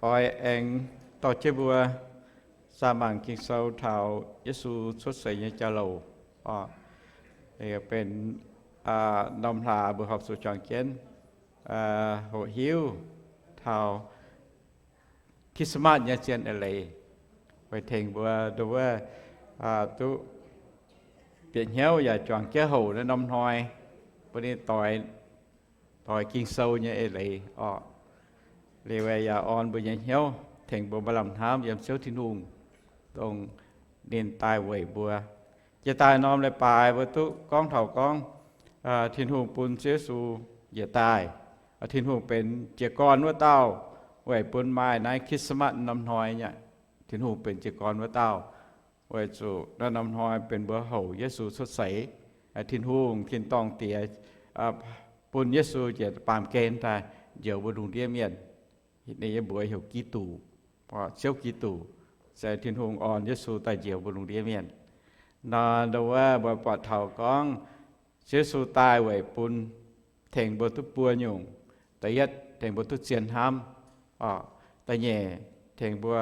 Oix aengx dorh jienv mbuo saah mangc Ging-Sou taux Yesu cuotv seix nyei jauv-louc. Benx norm hlaax mbuo horpc zuqc juangc jienv hoqc hiuv taux Christmas nyei zien eix leiz, weic tengx mbuo nduov duqv bieqc hnyouv yaac juangc jienv houc naaiv norm hnoi bun ninh doix Ging-Sou nyei eix leiz orqc. Liuz yaac orn mbuo nyei hnyouv tengx mbuo maaih lamh hnamv yiem Ziouv Tin-Hungh, dongh ninh daaih weic mbuo. Jiex daaih norm leiz-baaix mbuo duqv gorngv taux gorngv Tin-Hungh bun Ziouv Yesu njiec daaih. Tin-Hungh benx jiez gorn wuov dauh weic bun maaih naaiv Christmas norm hnoi nyei. Tin-Hungh benx jiez gorn wuov dauh weic zuqc naaiv norm hnoi benx mbuo houc Yesu cuotv seix. Tin-Hungh tin-dorngh Diex bun Yesu njiec baamh gen daaih njoux mbuo lungh ndiev mienh. Ninh nyei mbuox heuc Giduc, Ziouv Giduc, se Tin-Hungh orn Yesu daaih njoux mbuo lungh ndiev mienh. Nor ndau wuov mbuo buatc taux gorngv Ziouv Yesu daaih weic bun, tengx mbuo duqv buo nyungc. Da'yietv, tengx mbuo duqv zien hnamv. Da'nyeic, tengx mbuo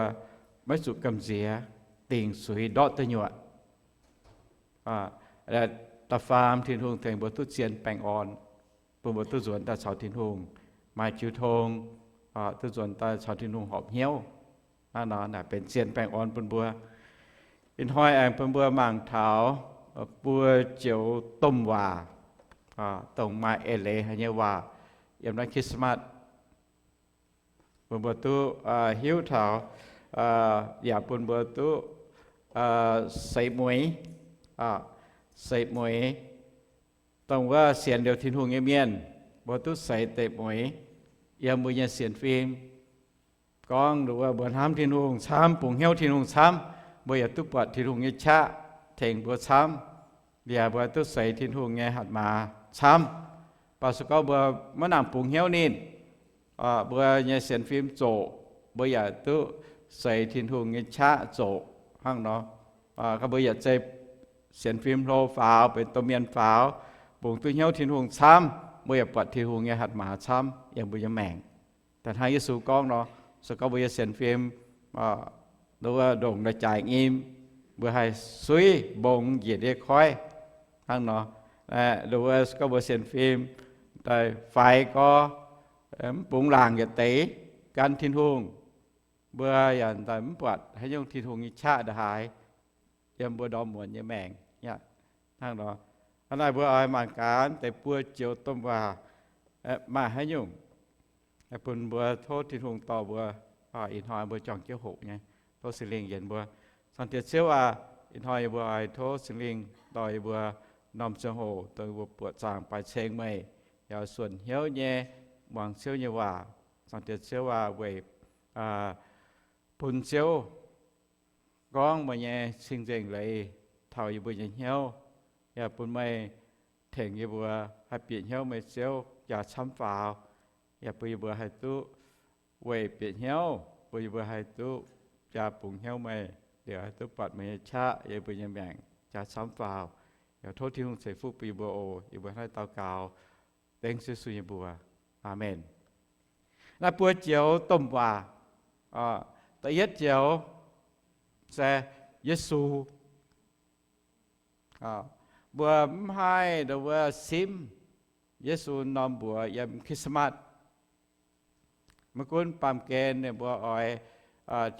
maiv zuqc gamh nziex dingc suix ndortv da'nyuoqc. Da'faam, Tin-Hungh tengx mbuo duqv zien baengh orn, bun mbuo duqv nzuonx daaih caux Tin-Hungh maaih jiu tong, duqv nzuonx daaih caux Tin-Hungh horpc hnyouv. Naaiv nor naaic benx zien baengh orn bun mbuo. Ih hnoi aengx bun mbuo mangc taux buo joux domh waac, dongh maaih eix leiz haic nyei waac yiem naaiv Christmas, bun mbuo duqv hiuv taux, yaac bun mbuo duqv seix mueiz, seix mueiz, dongh wuov sienx liuz Tin-Hungh nyei mienh, mbuo duqv seix deix mueiz yiem mbuo nyei sienx fim. Gorngv mbuo hnamv Tin-Hungh camv, bungx hnyouv Tin-Hungh camv, mbuo yaac duqv buatc Tin-Hungh nyei qaqv tengx mbuo camv. Yaac mbuo duqv seix Tin-Hungh nyei hatc maaz camv. Mv baac se gorngv mbuo maiv nangc bungx hnyouv ninh, mbuo nyei sienx fim zoqc, mbuo yaac duqv seix Tin-Hungh nyei qaqv zoqc hnangv nor. Mbuo yaac zeiz sienx fim hlo faaux, benx domh mienh faaux, bungx duqv hnyouv Tin-Hungh camv, mbuo yaac buatc Tin-Hungh nyei hatc maaz camv yiem mbuo nyei maengc. Da'hnangv Yesu gorngv nor, se gorngv mbuo nyei sienx fim ndongc la'jaaix nyim, mbuo haih suiv mbongx njiec ndiev koiv hnangv nor. Ndongc wuov se gorngv mbuo sienx fim daaih faix gorx, mv bungx laangc yietc deix gan Tin-Hungh, mbuo yaac daaih mv buatc haaix nyungc Tin-Hungh nyei qaqv ndongc haaix yiem mbuo ndorm muonz nyei maengc aqv. Hnangv nor, hnangv naaiv mbuo oix mangc gaax deix buo joux domh waac maaih haaix nyungc bun mbuo tov Tin-Hungh dorh mbuo ih hnoi mbuo juangc jienv hoqc nyei. Tov Singx Lingh yienc mbuo. Zaangc Diex Ziouv aac, ih hnoi yie mbuo oix tov Singx Lingh dorh yie mbuo norm ziangh hoc dongh yie mbuo buoqc zaangc baaix ceng meih, yaac suonc hnyouv nyei muangx Ziouv nyei waac. Zaangc Diex Ziouv aac, weic bun Ziouv gorngv meih nyei cing-nzengc leiz taux yie mbuo nyei hnyouv, yaac bun meih tengx yie mbuo haih bieqc hnyouv meih Ziouv jaa camv faaux, yaac bun yie mbuo haih duqv weic bieqc hnyouv, bun yie mbuo haih duqv jaa bungx hnyouv meih, liuz haih duqv buatc meih nyei qaqv yiem yie mbuo nyei maengc jaa camv faaux. Yaac tov Tin-Hungh ceix fuqv bun yie mbuo oc. Yie mbuo hnangv naaiv daux gaux dengv Ziouv Yesu nyei mbuox. Aamen. Naaiv buo joux domh waac, da'yietv joux se Yesu. Mbuo mv haih ndongc wuov simv Yesu norm mbuox yiem Christmas. Maiv gunv baamh gen ninh mbuo oix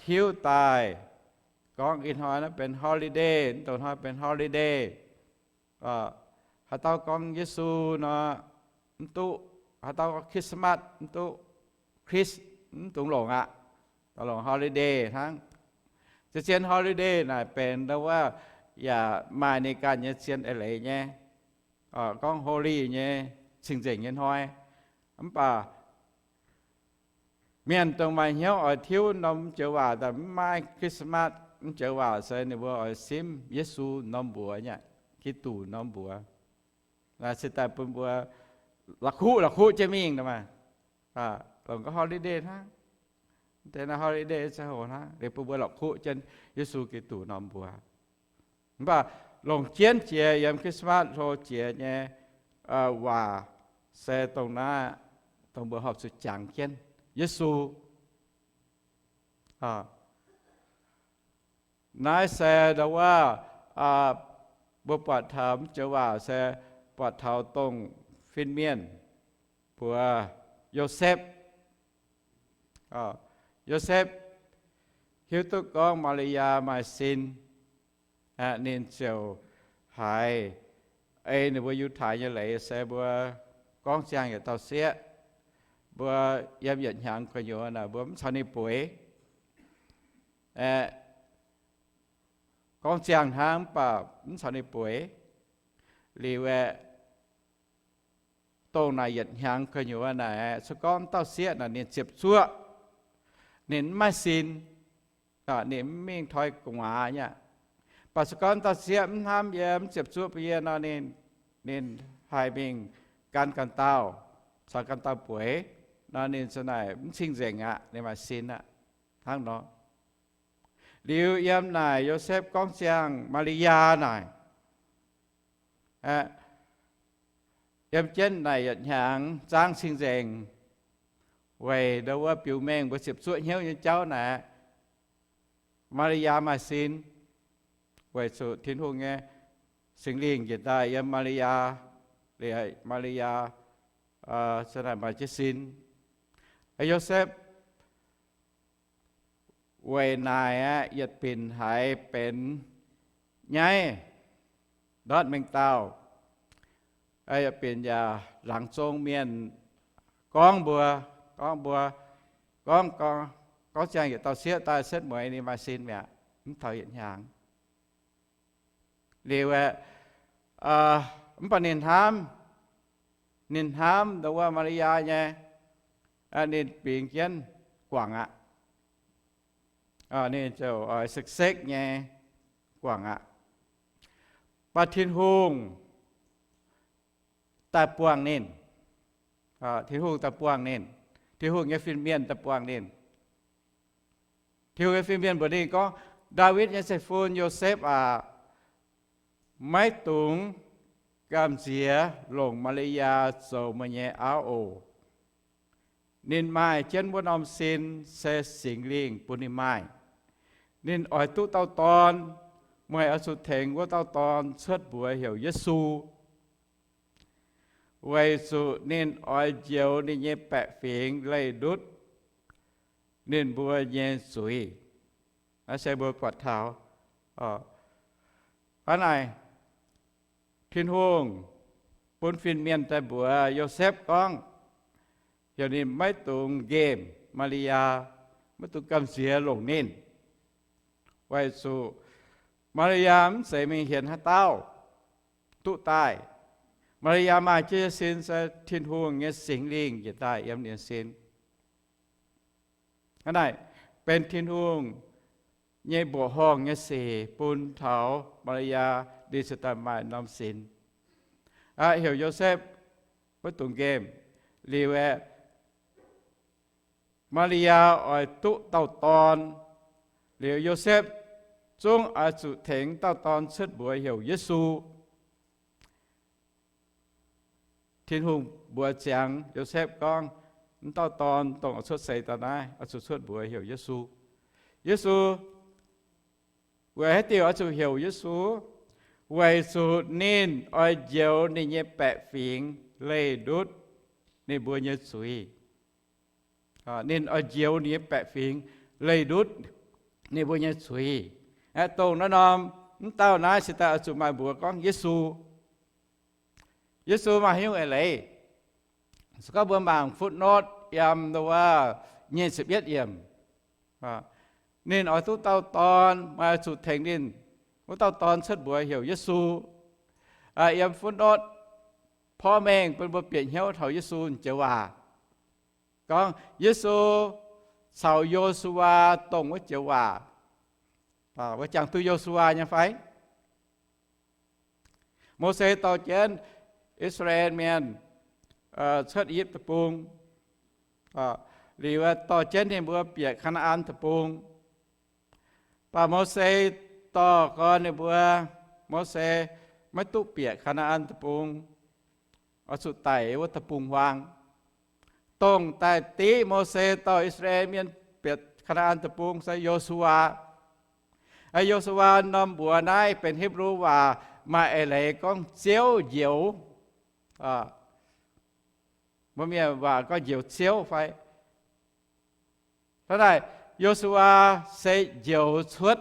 tiuv daaih gorngv ih hnoi naaiv benx holiday, mv dongh hnoi benx holiday. Haaix dauh gorngv Yesu nor, mv duqv. Haaix dauh gorngv Christmas, mv duqv. Christ, mv dungx longc aqv. Daaih longc holiday hnangv. Zien-zien holiday naaic benx ndau wuov yaac maaih ninh ganh nyei zien eix leiz nyei, gorngv holy nyei, cing-nzengc nyei hnoi. Mv baac mienh dongh maaih hnyouv oix tiuv norm joux waac daaih mv maaih Christmas, mv joux waac se ninh mbuo oix simv Yesu norm mbuox nyei, Giduc norm mbuox. Naaiv se daaih bun mbuo la'kuqv la'kuqv jienv mingh nor maah. Longc gorngv holiday hnangv. Deix naaiv holiday ziangh hoc hnangv, liuz bun mbuo la'kuqv jienv Yesu Giduc norm mbuox. Mv baac longc jienv jiex yiem Christmas hlo jiex nyei waac se dongh naaiv, dongh mbuo horpc zuqc jangx jienv Yesu. Naaiv se ndau wuov mbuo buatc taux mv joux waac se buatc taux dongh fin-mienh mbuox Yosepv. Yosepv hiuv duqv gorngv Maa^li^yaa maaih sin, ninh ziouc haiz ei ninh mbuo Yiutai nyei leiz se mbuo gorngv ziangh yietc dauh sieqv, mbuo yiem yietc hnyangx gu'nyuoz naaic mbuo mv caux ninh bueix. Gorngv ziangh hnangv mv baac mv caux ninh bueix. Liuz aeqv, dongh naaic yietc hnyangx gu'nyuoz naaic, se gorngv dauh sieqv naaic ninh ziepc zuoqv, ninh mv maaih sin, ninh mv mingh toi gu'nguaaz nyei. Mv baac se gorngv dauh sieqv mv hnamv yie, mv ziepc zuoqv bun yie nor, ninh, ninh haih mingh gan ganh dauh, caux ganh dauh bueix nor, ninh za'naaic mv cing-nzengc aqv, ninh maaih sin aqv. Hnangv nor, liuz yiem naaic Yosepv gorngv ziangh Maa^li^yaa naaic, yiem jienv naaic yietc hnyangx zaangv cing-nzengc, weic ndau wuov biux mengh mbuo ziepc zuoqv hnyouv nyei jauv naaic, Maa^li^yaa maaih sin, weic zuqc Tin-Hungh nyei Singx Lingh njiec daaih yiem Maa^li^yaa, liuz Maa^li^yaa za'naaic maaih jienv sin. Yosepv weic naaic aeqv, yietc binc haiz benx nyaiv ndortv mengh dauh, yietc binc yaac laangz zong mienh gorngv mbuo, gorngv mbuo, gorngv, gorngv ziangh yietc dauh sieqv daaih setv mueiz ninh maaih sin mi'aqv, mv taux yietc hnyangx. Liuz aeqv, mv baac ninh hnamv, ninh hnamv ndau wuov Maa^li^yaa nyei, ninh bingx jienv guangc aqv. Ninh ziouc oix sekv-sekv nyei guangc aqv. Mv baac Tin-Hungh daaih buangh ninh. Tin-Hungh daaih buangh ninh. Tin-Hungh nyei fin-mienh daaih buangh ninh. Tin-Hungh nyei fin-mienh mbuox ninh gorngv, Ndaawitv nyei zeiv-fun Yosepv aac, maiv dungx gamh nziex longc Maa^li^yaa zoux meih nyei auv oc. Ninh maaih jienv wuov norm sin se Singx Lingh bun ninh maaih. Ninh oix duqv dauh dorn. Meih oix zuqc tengx wuov dauh dorn cuotv mbuox heuc Yesu, weic zuqc ninh oix njoux ninh nyei baeqc fingx leih ndutv ninh mbuo nyei zuiz. Naaiv se mbuo buatc taux hnangv naaic, Tin-Hungh bun fin-mienh daaih mbuox Yosepv gorngv, heuc ninh maiv dungx nqemh Maa^li^yaa, maiv dungx gamh nziex longc ninh, weic zuqc Maa^li^yaa mv zeiz mingh hienx haaix dauh duqv daaih. Maa^li^yaa maaih jienv nyei sin se Tin-Hungh nyei Singx Lingh njiec daaih yiem ninh sin. Hnangv naaic, benx Tin-Hungh nyei mbuoqc horngh nyei sic bun taux Maa^li^yaa, ninh cingx daaih maaih norm sin. Aqv, heuc Yosepv maiv dungx nqemh. Liuz aeqv, Maa^li^yaa oix duqv dauh dorn. Liuz Yosepv zungv oix zuqc tengx dauh dorn cuotv mbuox heuc Yesu. Tin-Hungh mbuox ziangx Yosepv gorngv, mv dauh dorn dongh oix cuotv seix daaih naaiv oix zuqc cuotv mbuox heuc Yesu. Yesu, weic haaix diuc oix zuqc heuc Yesu? Weic zuqc ninh oix njoux ninh nyei baeqc fingx leih ndutv ninh mbuo nyei zuiz. Ninh oix njoux ninh nyei baeqc fingx leih ndutv ninh mbuo nyei zuiz. Aeqv, dongh naaiv norm, mv dauh naaiv cingx daaih oix zuqc maaih mbuox gorngv Yesu. Yesu maaih haaix nyungc eix leiz? Se gorngv mbuo mangc footnote yiem wuov nyeic ziepc yietv yiemc, ninh oix duqv dauh dorn, meih oix zuqc tengx ninh wuov dauh dorn cuotv mbuox heuc Yesu. Yiem footnote porv mengh bun mbuo bieqc hnyouv taux Yesu joux waac. Gorngv Yesu caux Yo^su^waa dongh wuov joux waac. Mbuo jangx duqv Yo^su^waa nyei fai? Mose dorh jienv I^saa^laa^en Mienh cuotv I^yipv Deic-Bung, liuz dorh jienv ninh mbuo bieqc Kaa^naa^an Deic-Bung. Mv baac Mose dorh gorn ninh mbuo, Mose maiv duqv bieqc Kaa^naa^an Deic-Bung, oix zuqc daic wuov deic-bung-huaang. Dongh daaih div Mose dorh I^saa^laa^en Mienh bieqc Kaa^naa^an Deic-Bung se Yo^su^waa. Yo^su^waa norm mbuox naaiv benx Hipv^lu waac maaih eix leiz gorngv Ziouv njoux. Mbuo mienh waac gorngv njoux Ziouv fai. Hnangv naaic, Yo^su^waa se njoux cuotv,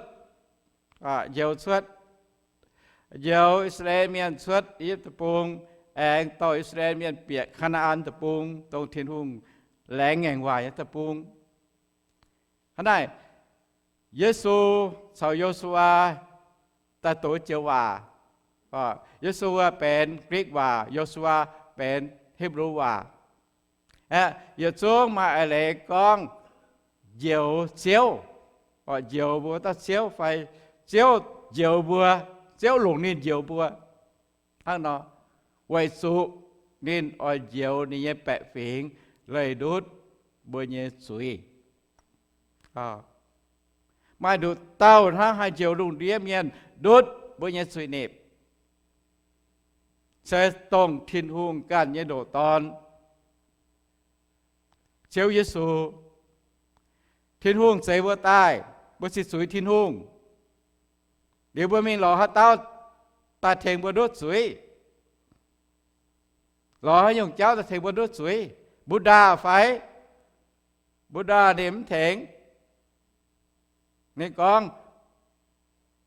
njoux cuotv, njoux I^saa^laa^en Mienh cuotv I^yipv Deic-Bung, aengx dorh I^saa^laa^en Mienh bieqc Kaa^naa^an Deic-Bung, dongh Tin-Hungh laengz ngaengc waac nyei deic-bung. Hnangv naaic, Yesu caux Yo^su^waa daaih doqc joux waac. Yesu benx Grik waac, Yo^su^waa benx Hipv^lu waac. Yietc zungv maaih eix leiz gorngv njoux Ziouv, njoux mbuo dauh Ziouv fai Ziouv njoux mbuo, Ziouv longc ninh njoux mbuo. Hnangv nor, weic zuqc ninh oix njoux ninh nyei baeqc fingx leih ndutv mbuo nyei zuiz. Maaih nduqc dauh hnangv haih njoux lungh ndiev mienh ndutv mbuo nyei zuiz-nipc, se dongh Tin-Hungh ganh nyei ndoqc Dorn, Ziouv Yesu. Tin-Hungh zeix mbuo daaih, mbuo ziqc zuiz Tin-Hungh. Liuz mbuo mingh lorz haaix dauh daaih tengx mbuo ndutv zuiz? Lorz haaix nyungc jauv daaih tengx mbuo ndutv zuiz? Mbuo ndaah fai? Mbuo ndaah ninh mv tengx. Ninh gorngv,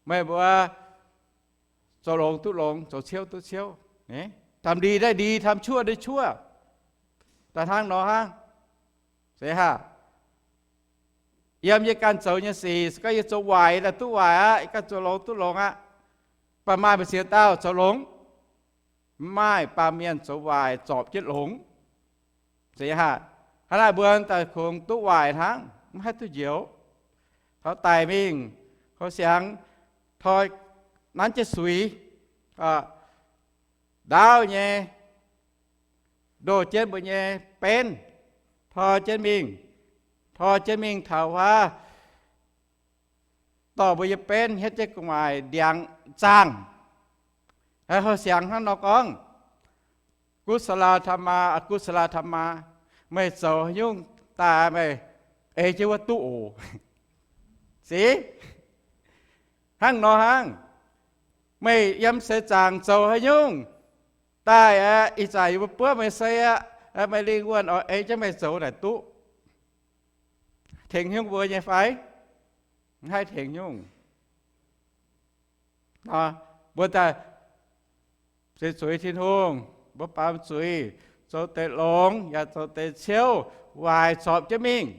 meih mbuo zoux longx duqv longx, zoux ciouv duqv ciouv, ทำดีได้ดี ทำชั่วได้ชั่ว, daaih hnangv nor hnangv. Zeiz haac? Yiem yie ganh zoux nyei sic, se gorngv yie zoux waaic daaih duqv waaic aqv, yie ganh zoux longx duqv longx aqv. Mv baac maaih mbu'ziex dauh zoux longx. Mv maaih, baamh mienh zoux waaic zorpc jienv longx. Zeiz haac? Hnangv naaic mbuo daaih kungx duqv waaic hnangv, mv haih duqv njoux. Taux daic mingh, houh siangx toi nanv jienv suix, ndaauv nyei, ndoh jienv mbuo nyei benv, toi jienv mingh, toi jienv mingh taux wuov dorh mbuo nyei benv hietv jienv gu'nguaaic ndiangx zaangh. Houh siangx hnangv nor gorngv, กุศลธรรมะ อกุศลธรรมะ, meih zoux haaix nyungc daaih meih ei jienv wuov duqv oc. Sic, hnangv nor hnangv. Meih yiem seix zaangc zoux haaix nyungc daaih aeqv, ih zanc yie mbuo buov meih sei aqv, meih lingh wuonh oix ei jienv meih zoux naaic duqv, tengx nyungc mbuo nyei fai? Mv haih tengx nyungc. Mbuo daaih se zuiz Tin-Hungh, mbuo baamz zuiz, zoux deix longx yaac zoux deix ciouv, waaic zorpc jienv mingh,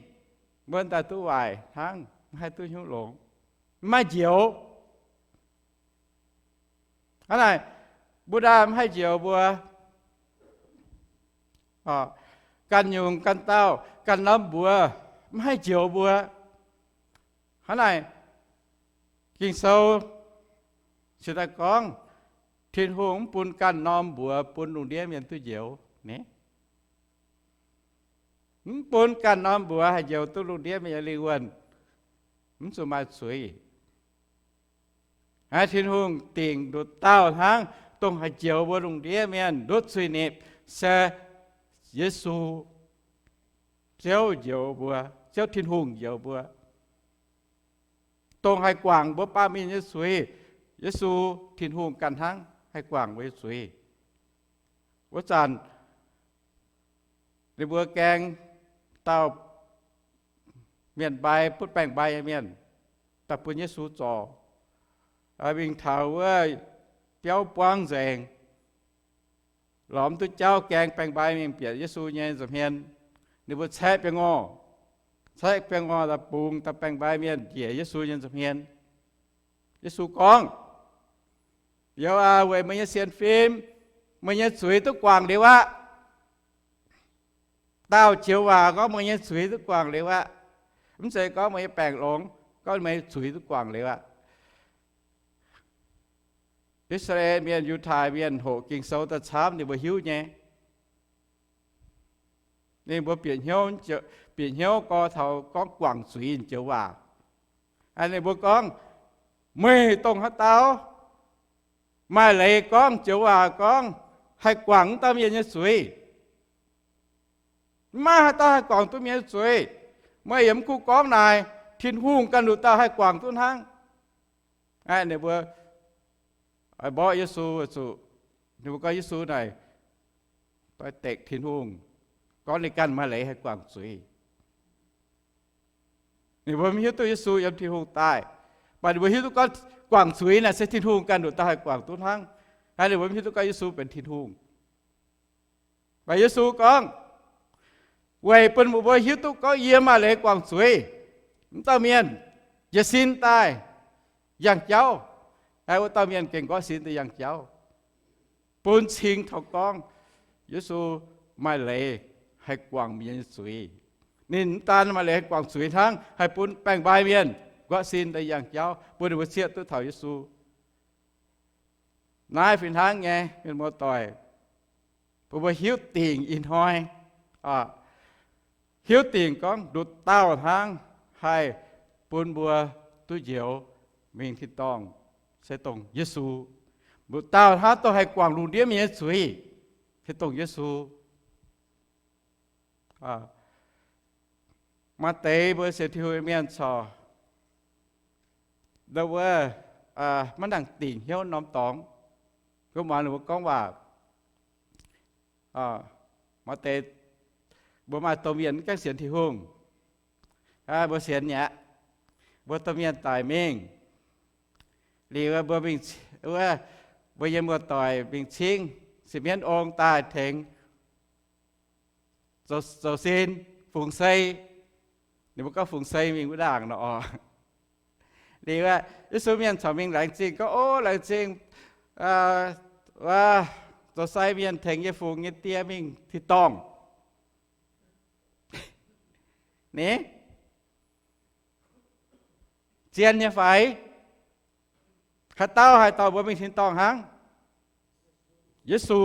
mbuo daaih duqv waaic hnangv, mv haih duqv hnyouv longx, mv maaih njoux. Hnangv naaic, mbuo ndaah mv haih njoux mbuo. Ganh nyungc ganh dauh ganh norm mbuox mv haih njoux mbuo. Hnangv naaic, Ging-Sou cingx daaih gorngv, Tin-Hungh mv bun ganh norm mbuox bun lungh ndiev mienh duqv njoux. Mv bun ganh norm mbuox haih njoux duqv lungh ndiev mienh nyei lingh wuonh, mv zuqc maaih zuiz. Aa, Tin-Hungh dingc nduqc dauh hnangv dongh haih njoux mbuo lungh ndiev mienh ndutv zuiz-nipc se Yesu. Ziouv njoux mbuo, Ziouv Tin-Hungh njoux mbuo, dongh haih guangc mbuo baamh mienh nyei zuiz. Yesu, Tin-Hungh ganh hnangv haih guangc mbuo nyei zuiz. Wuov zanc ninh mbuo gaeng dauh mienh mbai, butv baeng-mbai nyei mienh, daaih bun Yesu zorc, mingh taux wuov biauv buangv nzengc, lorz mv duqv jauv, gaeng baeng-mbai mingh bieqc Yesu nyei nza'hmien. Ninh mbuo caeqv biangh ngorh, caeqv biangh ngorh daaih bungx dauh baeng-mbai mienh njiec Yesu nyei nza'hmien. Yesu gorngv, Youz aac, weic meih nyei sienx fim, meih nyei zuiz duqv guangc liuz aqv. Dauh joux waac gorngv, meih nyei zuiz duqv guangc liuz aqv. Mv zeiz gorngv meih nyei baengc longx, gorngv meih nyei zuiz duqv guangc liuz aqv. I^saa^laa^en Mienh, Yiutai Mienh hoqc Ging-Sou daaih camv, ninh mbuo hiuv nyei. Ninh mbuo bieqc hnyouv, bieqc hnyouv gorx taux gorngv guangc zuiz joux waac. Ninh mbuo gorngv, Meih dongh haaix dauh maaih leiz gorngv joux waac gorngv haih guangc wuov dauh mienh nyei zuiz? Maiv maaih haaix dauh haih guangc duqv mienh nyei zuiz. Meih yaac mv kuv gorngv naaic, Tin-Hungh ganh nduqc dauh haih guangc duqv hnangv. Aa, ninh mbuo mborqv Yesu zuqc, ninh mbuo gorngv Yesu naaic doix-dekc Tin-Hungh, gorngv ninh ganh maaih leiz haih guangc zuiz. Ninh mbuo mv hiuv duqv Yesu yiem Tin-Hungh daaih, mv baac ninh mbuo hiuv duqv gorngv guangc zuiz naaic se Tin-Hungh ganh nduqc dauh haih guangc duqv hnangv. Aa, ninh mbuo mv hiuv duqv gorngv Yesu benx Tin-Hungh. Mv baac Yesu gorngv, weic bun meih mbuo hiuv duqv gorngv yie maaih leiz guangc zuiz. Mv dauh mienh jiez sin daaih yangh jauv. Aa, wuov dauh mienh gengh nqorqv sin daaih yangh jauv, bun cing taux gorngv Yesu maaih leiz haih guangc mienh nyei zuiz. Ninh mv daan maaih leiz haih guangc zuiz hnangv, haih bun baeng-mbai mienh nqorqv sin daaih yangh jauv, bun ninh mbuo zieqv duqv taux Yesu. Naaiv fih hnangv nyei, mienh muoz-doic, bun mbuo hiuv dingc ih hnoi, hiuv dingc gorngv nduqc dauh hnangv haih bun mbuo duqv njoux mingh tin-dorngh se dongh Yesu. Nduqc dauh hnangv dongh haih guangc lungh ndiev mienh nyei zuiz se dongh Yesu. Maaih deix mbuo sienx Tin-Hungh mienh corc, wuov, maiv nangc dingc hnyouv norm dorngx. Gunv muangx ninh mbuo gorngv waac. Maaih deix mbuo maaih domh mienh mv gaengh sienx Tin-Hungh, mbuo sienx mi'aqv. Mbuo domh mienh daic mingh liuz, mbuo mingh, wuov, mbuo nyei muoz-doic mingh cingv sipv mienv ong daaih tengx zoux sin, fungx sei. Ninh mbuo gorngv fungx sei mingh wuov ndaangc nor oc. Liuz, Yesu mienh corc mingh laengz zingh gorngv, Ov, laengz zingh, wuov, zoux sai mienh tengx yie fungx nyei die mingh tin-dorngh. Ni, zien nyei fai? Haaix dauh haih dorh mbuo mingh tin-dorngh hnangv? Yesu.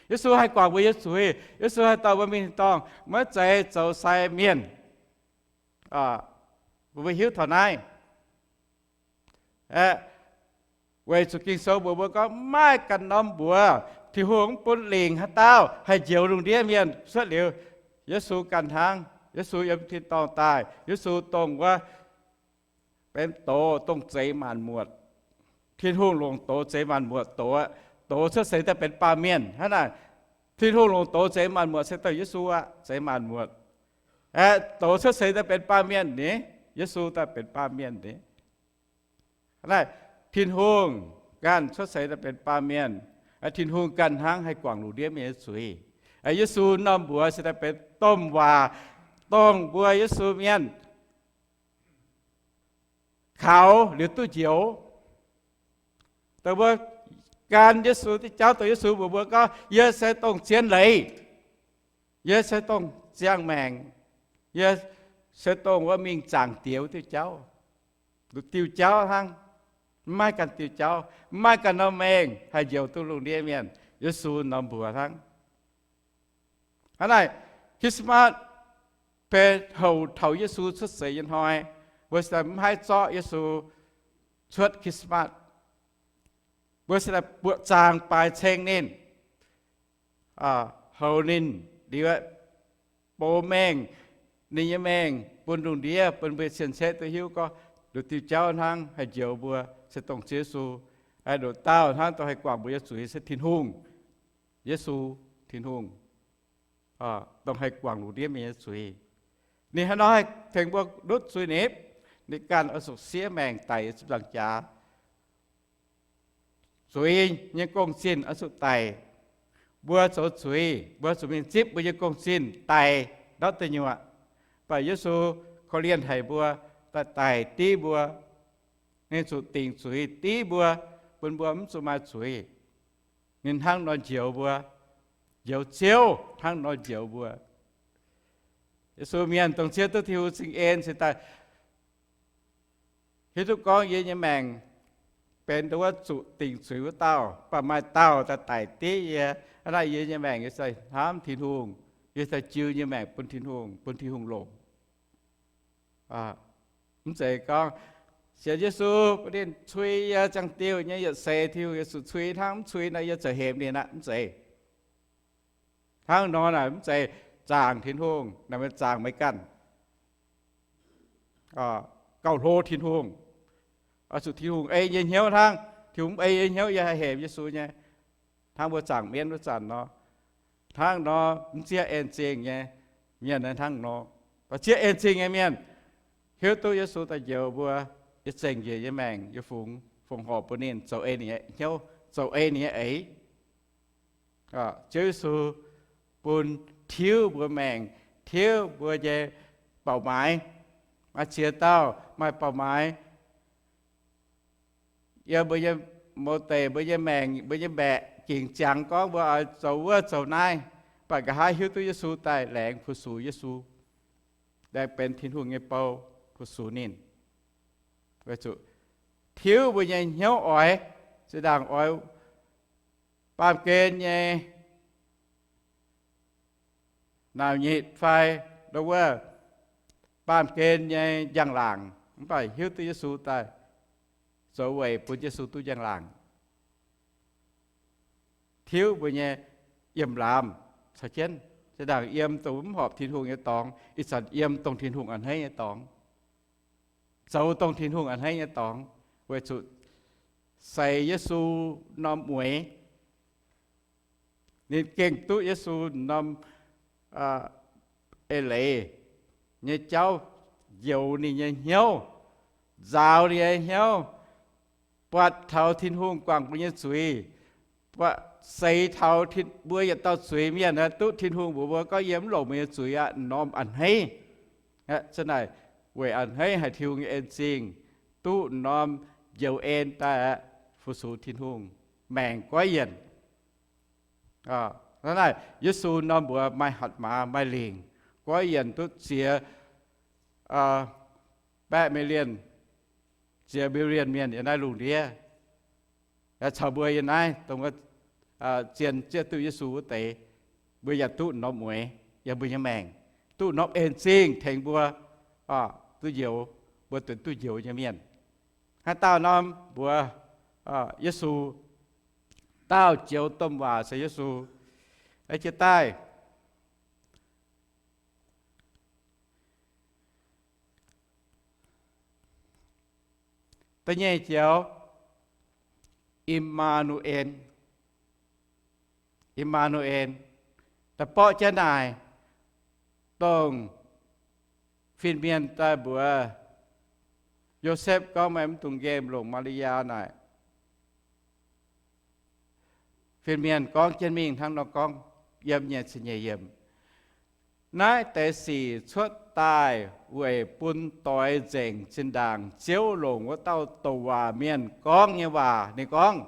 Yesu haih guangc mbuo nyei zuiz. Yesu haih dorh mbuo mingh tin-dorngh, maiv zeiz zoux sai mienh. Mbuo hiuv taux naaiv. Weic zuqc Ging-Sou mbuox mbuo gorngv, maaih ganh norm mbuox Tin-Hungh mv bun lingc haaix dauh haih njoux lungh ndiev mienh cuotv liuz Yesu ganh hnangv. Yesu yiem tin-dorngh daaih. Yesu dongh wuov benx doz, dongh zeix maanc muotc. Tin-Hungh longc doz zeix maanc muotc. Doz, doz cuotv seix daaih benx baamh mienh hnangv naaic. Tin-Hungh longc doz zeix maanc muotc se dongh Yesu aqv, zeix maanc muotc. Aeqv, doz cuotv seix daaih benx baamh mienh ni, Yesu daaih benx baamh mienh ni. Hnangv naaic, Tin-Hungh ganh cuotv seix daaih benx baamh mienh. Tin-Hungh ganh hnangv haih guangc lungh ndiev mienh nyei zuiz. Yesu norm mbuox se daaih benx domh waac, dongh mbuo Yesu mienh kaux liuz duqv njoux. Dongh mbuo gan Yesu diuh jauv, dongh Yesu mbuox mbuo gorngv, yie se dongh zien leiz, yie se dongh ziangh maengc, yie se dongh wuov mingh zaangc Diex wuov diuh jauv. Nduqc diuh jauv hnangv, mv maaih ganh diuh jauv, mv maaih ganh norm mengh haih njoux duqv lungh ndiev mienh. Yesu norm mbuox hnangv. Hnangv naaic, Christmas benx houc taux Yesu cuotv seix nyei hnoi. Mbuo se daaih mv haih zorqv Yesu cuotv Christmas. Mbuo se daaih buoqc zaangc baaix ceng ninh, houc ninh liuz, box mengh ninh nyei mengh bun lungh ndiev, bun mbuo cien-ceqv duqv hiuv gorngv nduqc diuh jauv hnangv haih njoux mbuo se dongh Ziouv Yesu. Nduqc dauh hnangv dongh haih guangc mbuo nyei zuiz se Tin-Hungh. Yesu, Tin-Hungh, dongh haih guangc lungh ndiev mienh nyei zuiz. Ninh hnangv nor haih tengx mbuo ndutv zuiz-nipv. Ninh ganh oix zuqc siev maengc daic yiem ziepc nzaangc jaax. Zuiz nyei gong-zinh oix zuqc daic. Mbuo zoux zuiz, mbuo zuqc mingh zipv mbuo nyei gong-zinh daic ndortv deic nyuoqc. Mv baac Yesu korv-lienh haic mbuo, daaih daic div mbuo. Ninh zuqc dingc zuiz div mbuo, bun mbuo mv zuqc maaih zuiz. Ninh hnangv nor njoux mbuo, njoux Ziouv hnangv nor njoux mbuo. Yesu mienh dongh zieqv duqv Tin-Hungh cing-en cingx daaih hiuv duqv gorngv yie nyei maengc benx dongh wuov zuqc dingc zuiz wuov dauh, mv baac maaih dauh daaih daic div yie. Hnangv naaic yie nyei maengc yie se hnamv Tin-Hungh, yie se jiu nyei maengc bun Tin-Hungh, bun Tin-Hungh longc. Mv zeiz gorngv sienx Yesu bun ninh cui yie ziangh diuh nyei yietc seix, Tin-Hungh Yesu cui hnangv, mv cui nor yie ziouc hemx ninh aqv. Mv zeiz hnangv nor naaic, mv zeiz zaangc Tin-Hungh naaic, meih zaangc meih ganh. gauh hlo Tin-Hungh. Oix zuqc Tin-Hungh ei yie nyei hnyouv hnangv. Tin-Hungh mv ei yie nyei hnyouv, yie haih hemx Yesu nyei. Hnangv mbuo zaangc mienv wuov zanc nor, hnangv nor mv zieqv en zingh nyei mienh hnangv nor. Mv zieqv en zingh nyei mienh hiuv duqv Yesu daaih njoux mbuo, yie zengc njiec yie maengc, yie fungx fongc horc bun ninh zoux ei ninh nyei hnyouv, zoux ei ninh nyei eix. Ziouv Yesu bun tiuv mbuo maengc, tiuv mbuo nyei bauc maaiz. Maaih ziex dauh maaih bauc maaiz yiem mbuo nyei mouz deic, mbuo nyei maengc, mbuo nyei mbaeqc, gengh ziangx gorngv mbuo oix zoux wuov zoux naaiv, mv baac nqa'haav hiuv duqv Yesu daaih laengz fu-sux Yesu, laengz benx Tin-Hungh nyei bou fu-sux ninh. Weic zuqc tiuv mbuo nyei hnyouv oix, zinh ndaangc oix baamh gen nyei nauc nyitc fai ndo wuov baamh gen nyei njang-laangc, mv baac hiuv duqv Yesu daaih zoux weic bun Yesu duqv njang-laangc. Tiuv mbuo nyei yiem laamz caux jienv, zinh ndaangc yiem dongh mv horpc Tin-Hungh nyei dorngx, ih zanc yiem dongh Tin-Hungh a'hneiv nyei dorngx, zoux dongh Tin-Hungh a'hneiv nyei dorngx, weic zuqc seix Yesu norm mueix. Ninh gengh duqv Yesu norm eix leiz nyei jauv njoux ninh nyei hnyouv, nzaaux ninh nyei hnyouv, buatc taux Tin-Hungh guangc mbuo nyei zuiz, buatc seix taux mbuo yietc dauh zuiz-mienh duqv Tin-Hungh mbuox mbuo gorngv, yie mv longc meih nyei zuiz aqv, norm a'hneiv. Aqv, za'naaic weic a'hneiv haic Tin-Hungh nyei en zingh, duqv norm njoux en daaih aqv, fu-sux Tin-Hungh, maengc goiv yienc. Hnangv naaic, Yesu norm mbuox maaih hatc maaz, maaih lingc, goiv yienc duqv ziex baeqv million, ziex million mienh yiem naaiv lungh ndiev, caux mbuo yiem naaiv dongh zien zieqv duqv Yesu wuov deix, mbuo yaac duqv norm mueix yiem mbuo nyei maengc, duqv norm en zingh tengx mbuo duqv njoux, mbuo duqv njoux nyei mienh. Haaix dauh norm mbuox Yesu, dauh joux domh waac se Yesu. Jiex daaih da'nyeic joux, I^maa^nu^en. I^maa^nu^en, da'borqv jienv naaic, dongh fin-mienh daaih mbuox Yosepv gorngv, meih mv dungx nqemh longc Maa^li^yaa naaic. Fin-mienh gorngv jienv mingh hnangv nor gorngv, yiem nyeic ziepc nyeic yiemc. Naaiv deix sic cuotv daaih weic bun doix nzengc zinh ndaangc Ziouv longc wuov dauh douc waac mienh gorngv nyei waac. Ninh gorngv,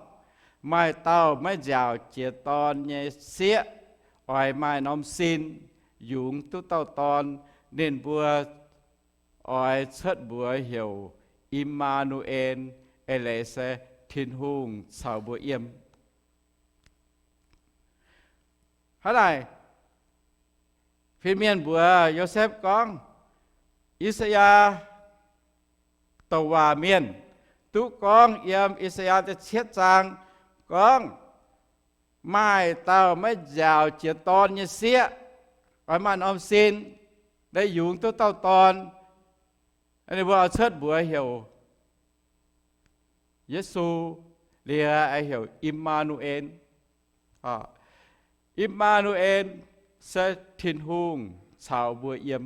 maaih dauh maiv nziaauc jiez dorn nyei sieqv oix maaih norm sin yungz duqv dauh dorn. Ninh mbuo oix cuotv mbuox heuc I^maa^nu^en, eix leiz se Tin-Hungh caux mbuo yiem. Hnangv naaic, fin-mienh mbuox Yosepv gorngv, I^saa^yaa douc waac mienh duqv gorngv yiem I^saa^yaa da'cietv zaang gorngv, maaih dauh maiv nziaauc jiez dorn nyei sieqv oix maaih norm sin, daaih yungz duqv dauh dorn. Ninh mbuo oix cuotv mbuox heuc Yesu, liuz heuc I^maa^nu^en. I^maa^nu^en se Tin-Hungh caux mbuo yiem.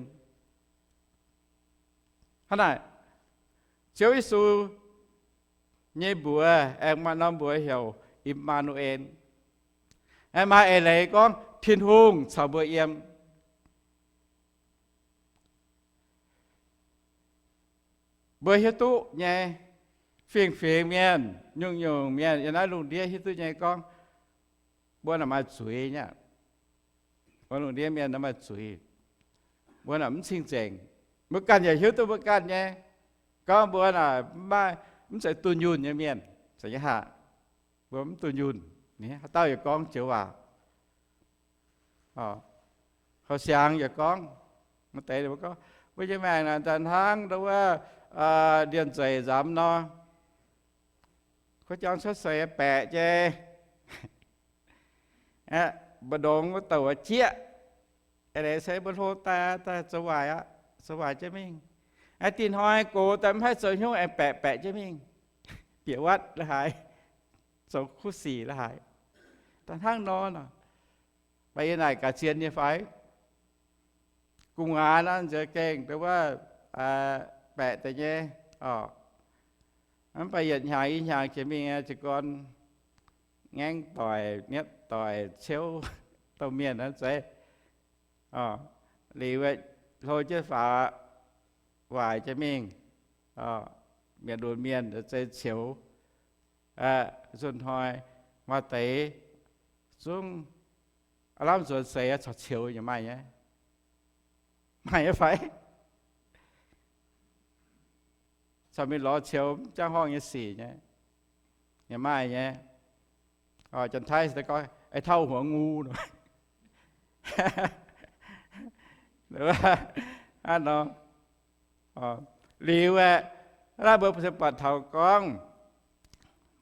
Hnangv naaic, Ziouv Yesu nyei mbuox aengx maaih norm mbuox heuc I^maa^nu^en. Aengx maaih eix leiz gorngv Tin-Hungh caux mbuo yiem. Mbuo hiuv duqv nyei, fingx-fingx mienh, nyungc-nyungc mienh yiem naaiv lungh ndiev hiuv duqv nyei gorngv, mbuo naaic maaih zuiz nyei. Mbuo lungh ndiev mienh naaiv maaih zuiz. Mbuo naaic mv cing-nzengc. Mbuo ganh yaac hiuv duqv mbuo ganh nyei, gorngv mbuo naaic mv zeiz dunh yunh nyei mienh, caux nyei haac. Mbuo mv dunh yunh. Haaix dauh yaac gorngv joux waac. Houx siangx yaac gorngv, maaih deix gorngv, mbuo nyei maengc naaic daaih hnangv wuov ndie-nzeic nzamx nor, kuv jangx cuotv seix baeqc jai, mbu'ndongx wuov douc jieqv, eix leiz se mbuo hlo daaih, daaih zoux waaic aqv, zoux waaic jienv mingh. Aengx dinh hnoi gox daaih mv haih zoux hnyouv, aengx baeqc baeqc jienv mingh bieqc waatv la'haaix, zoux kuv sic la'haaix. Da'hnangv nor nor, mv baac yie naaic gaax zien nyei fai? Gu'nguaaz nor nziex gengh dongh wuov baeqc deix nyei oc. Mv baac yietc hnyangx i hnyangx jiex mingh jiez gorn ngaengv doic, nietv doic, ciouv, domh mienh aqv zeiz. Liuz hlo jienv faaux, waaic jienv mingh, mietc lunx mienh zeiz ceux. Nzunc hnoi maaih deix zungv aav lamh nzuonx seix caux ceux yaac maaih nyei. Maaih nyei fai? Caux mingh lorz ceux mv jangv horngh nyei sic nyei, yaac maaih nyei. Janx-Taiv gorngv, eix tauv huangx ngu nor. Hnangv nor. Liuz aeqv, naaiv mbuo se buatc taux gorngv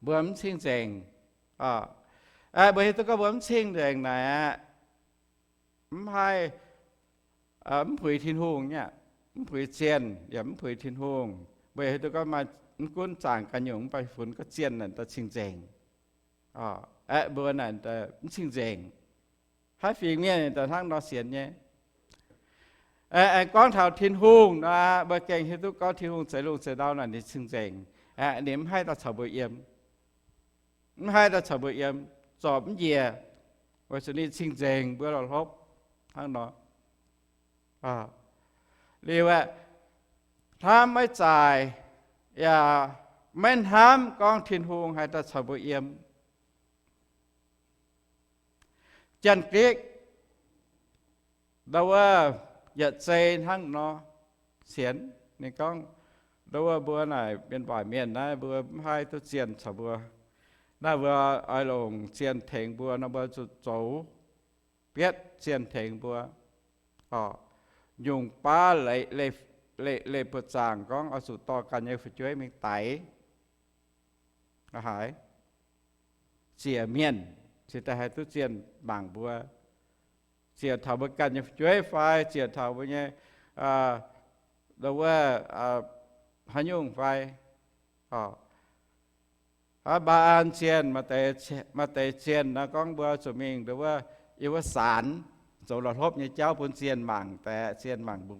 mbuo mv cing-nzengc. Mbuo hiuv duqv gorngv mbuo mv cing-nzengc naaic aqv, mv haih, mv puix Tin-Hungh nyei, mv puix zienh yaac mv puix Tin-Hungh. Mbuo hiuv duqv gorngv maaih mv gunv zaangc ganh nyungc mv baac funx gorngv zienh naaic daaih cing-nzengc. Aeqv, mbuo naaic mv cing-nzengc. Haiv fingx mienh daaih hnangv nor sienx nyei. Aengx gorngv taux Tin-Hungh nor, mbuo gengh hiuv duqv gorngv Tin-Hungh zeix lungh zeix ndau naaic ninh cing-nzengc. Ninh mv haih daaih caux mbuo yiem, mv haih daaih caux mbuo yiem, zorpc mv njiec, weic zuqc ninh cing-nzengc mbuo la'hlopv hnangv nor. Liuz aeqv, hnamv maiv zaaic, yaac maiv hnamv gorngv Tin-Hungh haih daaih caux mbuo yiem. Janx-Gikc ndau wuov yietc zei hnangv nor sienx. Ninh gorngv, ndau wuov mbuo naaic mienh waaic mienh naaiv, mbuo mv haih duqv zienh caux mbuo. Naaiv mbuo oix longc zienh tengx mbuo nor, mbuo zuqc zoux bietv zienh tengx mbuo. Nyungc baav leih buoz-zaangc gorngv oix zuqc dorh ganh nyei fu'jueiv mingh daix. Haaix ziec mienh cingx daaih haih duqv zienh mangc mbuo? Ziec taux mbuo ganh nyei fu'jueiv fai ziec taux mbuo nyei, ndau wuov, haaix nyungc fai? Hnangv Mbaa^an zienh, maaih deix zienh nor gorngv mbuo zuqc mingh ndau wuov yiem wuov saanx, zoux la'hlopv nyei jauv bun zienh mangc, deix zienh mangc mbuo.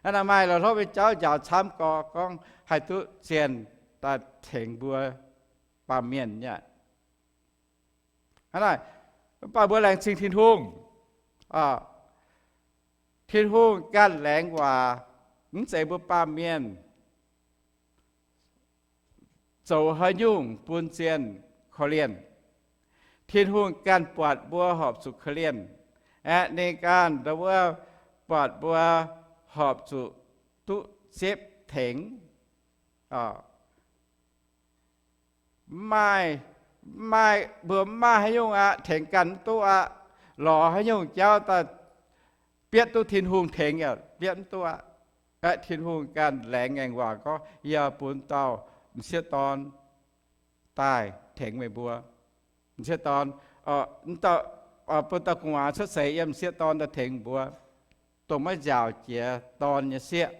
Hnangv naaic maaih la'hlopv nyei jauv njaaux camv gorx gorngv haih duqv zienh daaih tengx mbuo baamh mienh nyei. Hnangv naaic, mv baac mbuo laengz zingh Tin-Hungh. Tin-Hungh ganh laengz waac, mv zeiz mbuo baamh mienh zoux haaix nyungc bun zienh korv-lienh. Tin-Hungh ganh buatc mbuo horpc zuqc korv-lienh. Aeqv, ninh ganh ndau wuov buatc mbuo horpc zuqc duqv zipv tengx. Mv maaih, mv maaih, mbuo mv maaih haaix nyungc aqv, tengx ganh mv duqv aqv. Lorz haaix nyungc jauv daaih bietv duqv Tin-Hungh tengx yaac bietv mv duqv aqv. Aeqv, Tin-Hungh ganh laengz ngaengc waac gorngv, yie bun dauh m'sieqv dorn daaih tengx meih mbuo. M'sieqv dorn, bun dauh gu'nguaaz cuotv seix yiem m'sieqv dorn daaih tengx mbuo, dongh maiv nziaauc jiex dorn nyei sieqv.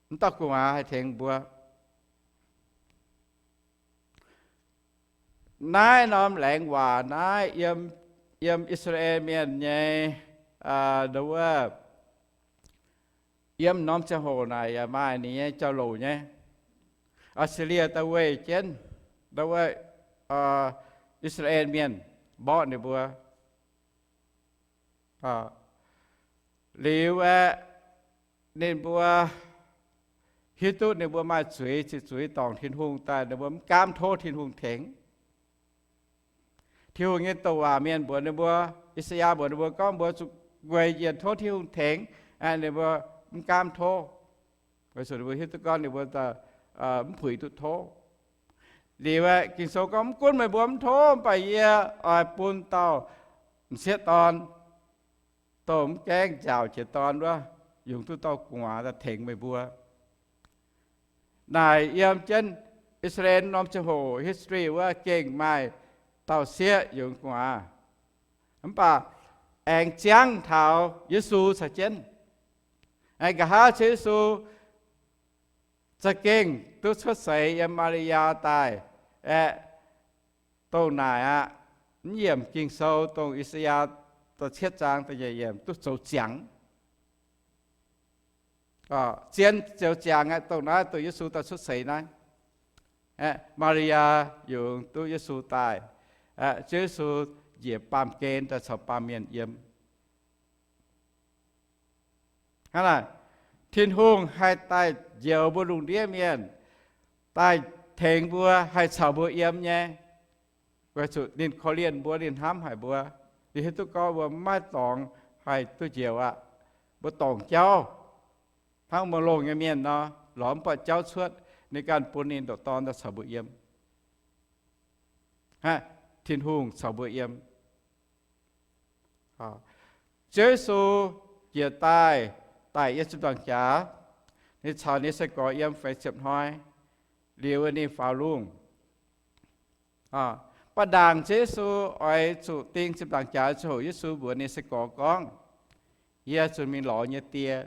Mv dauh gu'nguaaz haih tengx mbuo. Naaiv norm laengz waac naaiv yiem, yiem I^saa^laa^en Mienh nyei, ndau wuov, yiem norm ziangh hoc naaic yaac maaih ninh nyei jauv-louc nyei. Aa^si^lie daaih weih jienv ndau wuov I^saa^laa^en Mienh, mborqv ninh mbuo. Liuz aeqv, ninh mbuo hiuv duqv ninh mbuo maaih zuiz, ziqc zuiz dorngc Tin-Hungh daaih, ninh mbuo mv gaamv tov Tin-Hungh tengx. Tin-Hungh nyei douc waac mienh mbuox ninh mbuo, I^saa^yaa mbuox ninh mbuo gorngv mbuo zuqc weic yienc tov Tin-Hungh tengx, ninh mbuo mv gaamv tov. Weic zuqc ninh mbuo hiuv duqv gorngv ninh mbuo mv puix duqv tov. Liuz aeqv, Ging-Sou gorngv, mv gunv meih mbuo mv tov, mv baac yie oix bun dauh m'sieqv dorn, dongh mv gaengh nziaauc jiex dorn wuov, yungz duqv dauh gu'nguaaz daaih tengx meih mbuo. Naaic yiem jienv I^saa^laa^en norm ziangh hoc history wuov gengh maaih dauh sieqv yungz gu'nguaaz. Mv baac aengx ziangv taux Yesu caux jienv. Aengx nqa'haav Ziouv Yesu za'gengh duqv cuotv seix yiem Maa^li^yaa daaih aeqv, dongh naaic aqv, mv yiemc Ging-Sou dongh I^saa^yaa da'cietv zaang da'nyeic yiemc duqv zoux ziangx. Zien zoux ziangx aeqv, dongh naaiv dongh Yesu daaih cuotv seix naaiv. Maa^li^yaa yungz duqv Yesu daaih. Ziouv Yesu njiec baamh gen daaih caux baamh mienh yiem. Hnangv naaic, Tin-Hungh haih daaih njoux mbuo lungh ndiev mienh, daaih tengx mbuo, haih caux mbuo yiem nyei. Weic zuqc ninh korv-lienh mbuo, ninh hnamv haic mbuo. Ninh hiuv duqv gorngv mbuo maiv dorngx haih duqv njoux aqv. Mbuo dorngc jauv, hnangv mbuo longx nyei mienh nor, lorz mv buatc jauv cuotv, ninh ganh bun ninh ndoqc Dorn daaih caux mbuo yiem. Tin-Hungh caux mbuo yiem. Ziouv Yesu njiec daaih, daic yiem ziepc nzaangc jaax, ninh caux ninh nyei sai-gorx yiem feix ziepc hnoi, liuz ninh faaux lungh. Ba'nangc Ziouv Yesu oix zuqc ding ziepc nzaangc jaax ziangh hoc, Yesu mbuox ninh nyei sai-gorx gorngv, Yie zuqc mingh lorz yie nyei Die.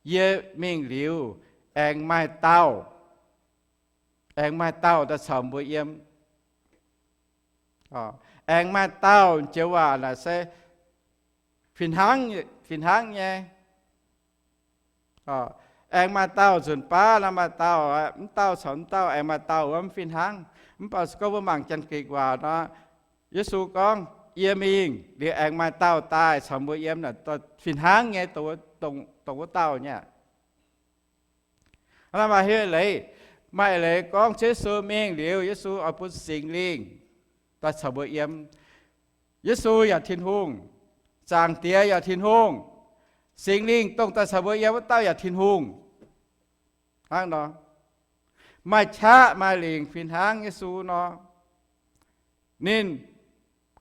Yie mingh liuz, aengx maaih dauh, aengx maaih dauh daaih caux mbuo yiem. Aengx maaih dauh, joux waac naaic se fih hnangv, fih hnangv nyei. Aengx maaih dauh nzunc baav nor, maaih dauh, mv dauh caux mv dauh aengx maaih dauh wuov, mv fih hnangv. Mv baac se gorngv mbuo mangc Janx-Gikc waac nor, Yesu gorngv, Yie mingh liuz aengx maaih dauh daaih caux mbuo yiem, naaic fih hnangv nyei, dongh wuov dauh nyei. Hnangv naaic maaih heuc leiz, maaih leiz gorngv Ziouv Yesu mingh liuz, Yesu oix bun Singx Lingh daaih caux mbuo yiem. Yesu yaac Tin-Hungh, Zaangc Diex yaac Tin-Hungh, Singx Lingh dongh daaih caux mbuo yiem wuov dauh yaac Tin-Hungh. Hnangv nor, maaih qaqv maaih lingc fih hnangv Yesu nor. Ninh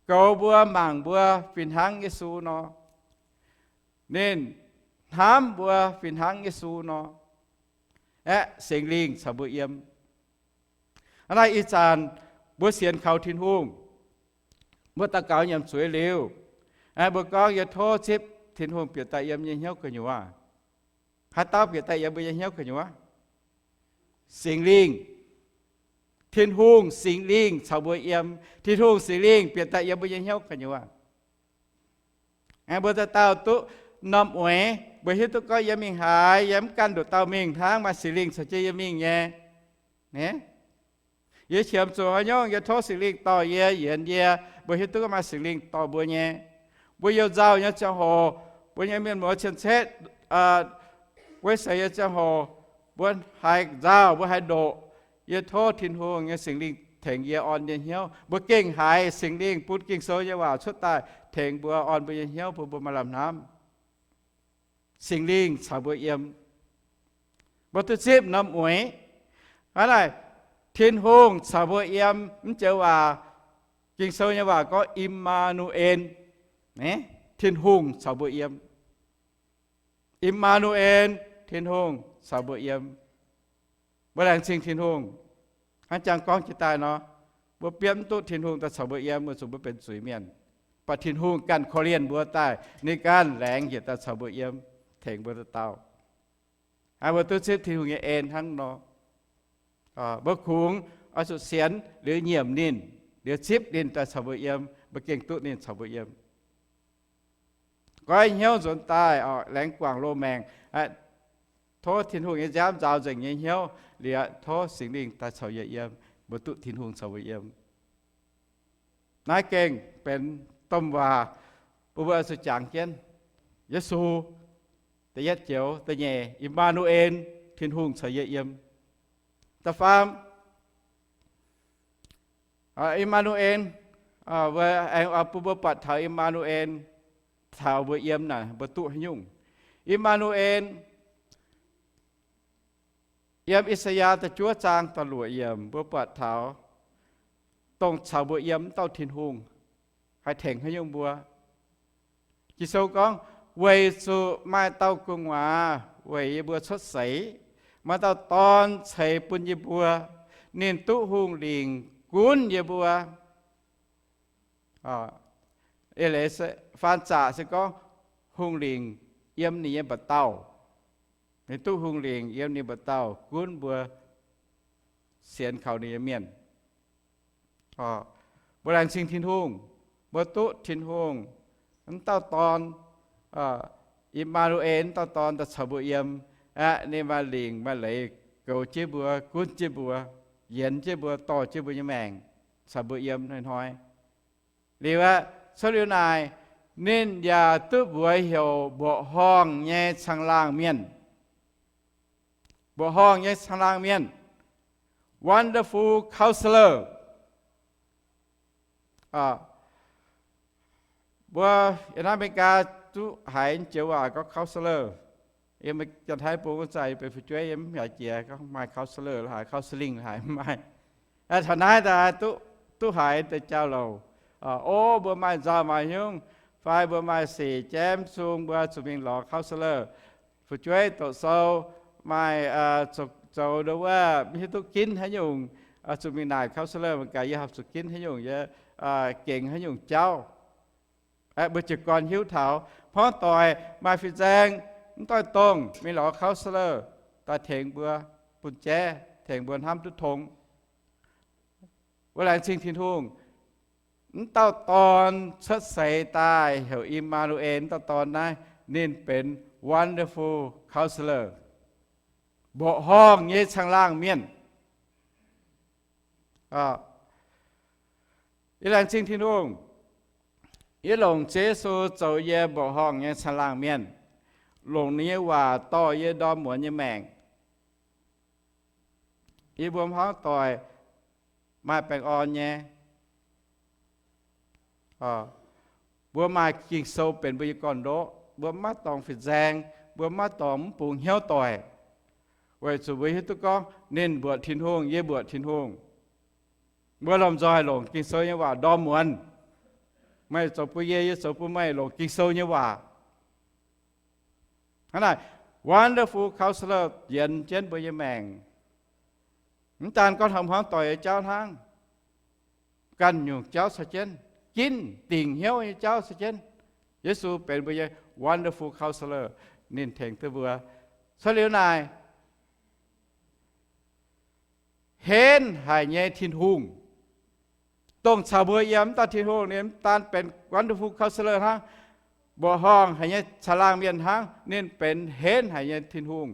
goux mbuo mangc mbuo fih hnangv Yesu nor. Ninh hnamv mbuo fih hnangv Yesu nor. Aeqv, Singx Lingh caux mbuo yiem. Hnangv naaic ih zanc mbuo sienx kaux Tin-Hungh, mbuo daux gaux nyiemc zuiz liuz, mbuo gorngv, Yie tov zipv Tin-Hungh bieqc daaih yiem nyei hnyouv gu'nyuoz. Haaix dauh bieqc daaih yiem mbuo nyei hnyouv gu'nyuoz? Singx Lingh. Tin-Hungh Singx Lingh caux mbuo yiem. Tin-Hungh Singx Lingh bieqc daaih yiem mbuo nyei hnyouv gu'nyuoz. Mbuo dauh dauh duqv norm mueiz, mbuo hiuv duqv gorngv yie mingh haaix, yie mv gan nduqc dauh mingh hnangv, maaih Singx Lingh caux jienv yie mingh nyei. Yie qiemx zuqc haaix nyungc, yie tov Singx Lingh dorh yie, yienx yie. Mbuo hiuv duqv maaih Singx Lingh dorh mbuo nyei. Mbuo youh nzauh nyei ziangh hoc, mbuo nyei mienh muoz cien-ceqv guei seix nyei ziangh hoc, mbuo haiz nzauh, mbuo haiz ndoqc, yie tov Tin-Hungh nyei Singx Lingh tengx yie orn yie hnyouv. Mbuo gengh haiz Singx Lingh bun Ging-Sou nyei waac cuotv daaih tengx mbuo, orn mbuo nyei hnyouv bun mbuo maaih lamh hnamv. Singx Lingh caux mbuo yiem. Mbuo duqv zipv norm mueiz. Hnangv naaic, Tin-Hungh caux mbuo yiem, mv joux waac, Ging-Sou nyei waac gorngv Im^maa^nu^en, Tin-Hungh caux mbuo yiem. Im^maa^nu^en, Tin-Hungh caux mbuo yiem. Mbuo laengz zingh Tin-Hungh. Hnangv jangx gorngv jiex daaih nor, mbuo biopv mv duqv Tin-Hungh daaih caux mbuo yiem, weic zuqc mbuo benx zuiz-mienh. Mv baac Tin-Hungh ganh korv-lienh mbuo daaih, ninh ganh laengz njiec daaih caux mbuo yiem, tengx mbuo dauh dauh. Mbuo duqv zipv Tin-Hungh nyei en hnangv nor. Mbuo kungx oix zuqc sienx liuz nyiemc ninh, liuz zipv ninh daaih caux mbuo yiem, mbuo gengh duqv ninh caux mbuo yiem. Goiv hnyouv nzuonx daaih, laengz guangc loz-maengc, tov Tin-Hungh nyei nziaamv nzaaux nzengc nyei hnyouv, liuz tov Singx Lingh daaih caux yie yiem, mbuo duqv Tin-Hungh caux mbuo yiem. Naaiv gengh benx domh waac bun mbuo oix zuqc jangx jienv. Yesu, da'yietv joux, da'nyeic, Im^maa^nu^en, Tin-Hungh caux yie yiem. Da'faam, Im^maa^nu^en, mbuo aengx bun mbuo buatc taux Im^maa^nu^en caux mbuo yiem naaic, mbuo duqv haaix nyungc. Im^maa^nu^en, yiem I^saa^yaa da'juov zaang da'luoqc yiemc, mbuo buatc taux dongh caux mbuo yiem wuov dauh Tin-Hungh haih tengx haaix nyungc mbuo. Ging-Sou gorngv, weic zuqc maaih dauh gu'nguaaz weic yie mbuo cuotv seix, maaih dauh Dorn ceix bun yie mbuo, ninh duqv hungh lingc gunv yie mbuo. Eix leiz faan zaqc se gorngv hungh lingc yiem ninh nyei mba'dauh. Ninh duqv hungh lingc yiem ninh mba'dauh gunv mbuo sienx kaux ninh nyei mienh. Mbuo laengz zingh Tin-Hungh, mbuo duqv Tin-Hungh, m'dauh Dorn, Im^maa^nu^en, m'dauh Dorn daaih caux mbuo yiem. Aeqv, ninh maaih lingc maaih leiz goux jienv mbuo, gunv jienv mbuo, yienz jienv mbuo, dorh jienv mbuo nyei maengc, caux mbuo yiem hnoi-hnoi. Liuz aeqv, cuotv liuz naaic, ninh yaac duqv mbuox heuc mbuoqc horngh nyei caangh laangh mienh. Mbuoqc horngh nyei caangh laangh mienh, Wonderful Counselor. Mbuo yiem naaiv America duqv haiz joux waac gorngv counselor. Yiem Janx-Taiv bung wuov zanc benx fu'jueiv yiem mv haiz jiex gorngv maaih counselor haaix, counselling haaix, maaih. Taux naaiv daaih duqv haiz deix jauv-louc. O, mbuo maaih nzauh maaih hnyungv, fai mbuo maaih sic jaemv sung, mbuo zuqc mingh lorz counselor. Fu'jueiv doqc sou maaih zoux ndo wuov, mv hiuv duqv ginv haaix nyungc, zuqc mingh naaic counselor mangc gaax yie horpc zuqc ginv haaix nyungc, yie gengx haaix nyungc jauv. Mbuo jiez gorn hiuv taux hmuangv doic maaih fin-saeng, mv doix dongh mingh lorz counselor daaih tengx mbuo, bun jaiv tengx mbuo hnamv duqv tong. Mbuo laengz zingh Tin-Hungh, m'dauh Dorn cuotv seix daaih heuc Im^maa^nu^en, m'dauh Dorn naaiv ninh benx Wonderful Counselor, mbuoqc horngh nyei caangh laangh mienh. Yie laengz zingh Tin-Hungh, yie longc Ziouv Yesu zoux yie mbuoqc horngh nyei caangh laangh mienh, longc ninh nyei waac dorh yie ndorm muonz nyei maengc. Yie mbuo hmuangv doic maaih baengh orn nyei. Mbuo maaih Ging-Sou benx mbuo nyei gorn-ndoqv, mbuo maiv dorngc fin-saeng, mbuo maiv dorngc mv bungx hnyouv doic, weic zuqc mbuo hiuv duqv gorngv ninh mbuoqc Tin-Hungh, yie mbuoqc Tin-Hungh. Mbuo lomh nzoih longc Ging-Sou nyei waac ndorm muonz. Meih zoux bun yie, yie zoux bun meih, longc Ging-Sou nyei waac. Hnangv naaic, Wonderful Counselor yienz jienv mbuo nyei maengc. Mv daan gorngv taux hmuangv doic nyei jauv hnangv, ganh nyungc jauv caux jienv, ginv dingc hnyouv nyei jauv caux jienv, Yesu benx mbuo nyei Wonderful Counselor. Ninh tengx duqv mbuo. Cuotv liuz naaic, henv haic nyei Tin-Hungh, dongh caux mbuo yiem, mv dauh Tin-Hungh ninh mv daan benx Wonderful Counselor hnangv, mbuoqc horngh haic nyei caangh laangh mienh hnangv, ninh benx henv haic nyei Tin-Hungh,